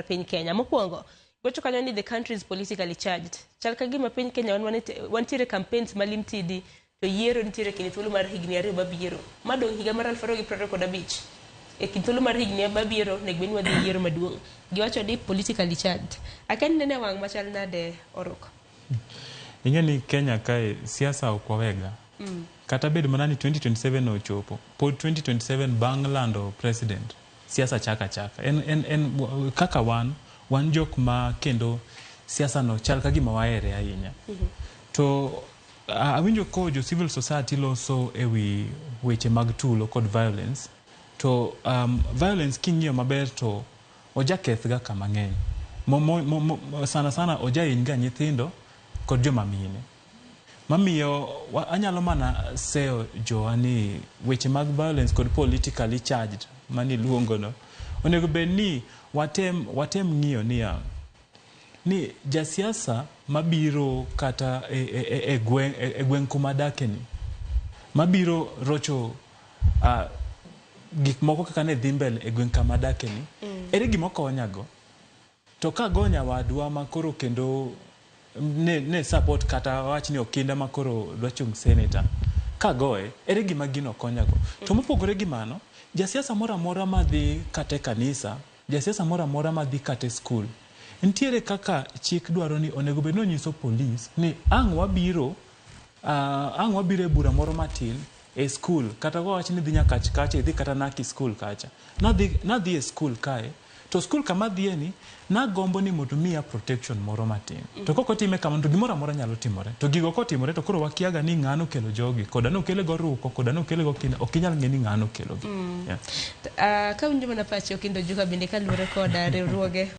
piny Kenya. Mokwongo, gocho kanyo ni the country is politically charged. Chal ka gima piny Kenya wan wantiere campaigns malim tidi to yiero nitiere kind thuolo mar higni 2 mabiro. Madong' higa mar 2025. E kind thuolo mar higni mabiro onego bed ni wadhi e yiero maduong'. Giwacho ni politically charged. Akia ni nene wang' machal nade Oruk? Ing'e ni Kenya kae siasa ok wawega. Kata bed mana ni 2027 ochopo, pod 2027 bang' lando president, siasa chaka achaka. En kaka wan jok ma kendo siasa no chal ka gima wahere ahinya. To awinjo ko jo civil society loso e wi weche mag tulo kod violence. To violence king'iyo maber to ojakethga kama ng'eny. Mo, sana sana ojahiny ga nyithindo kod joma mine. Mamiyo anyalo mana seyo jowa ni weche mag violence kod politically charged maniluongo no onego bed ni watem ng'iyo niya ni jasiasa mabiro kata e gweng' kuma adake ni mabiro rocho gik moko kaka ne dhi mbele e gweng' kama adake ni ere gima okonyago to kago nyawadwa makoro kendo ne support kata wach ni Okinda makoro dwa chung senator kagoye ere gima gino konyago to mopogore gi mano jasiasa moro amora madhi kata e kanisa jasiasa moro amora madhi kata e skul nitiere kaka chik dwaro ni onego bed ni onyiso polis ni ang' wabiro ang' wabiro e bura moro matin e skul kata wawach ni idhi Nyakach kacha idhi kata Naki skul kacha nadhi e skul kae to skul kama adhiye ni nagombo ni mondo miya protection moro matin to kok otime kamano to gimoro amora nyalo timore to gigo kotimore to koro wakiaga ni ng'ano okelo jogi koda nokele goruko koda nokele go kinda ok inyal ng'e ni ng'ano okelogi, yeah. Kawinjo mana pachi Okindo Juka bende kaluwore koda riwruoge.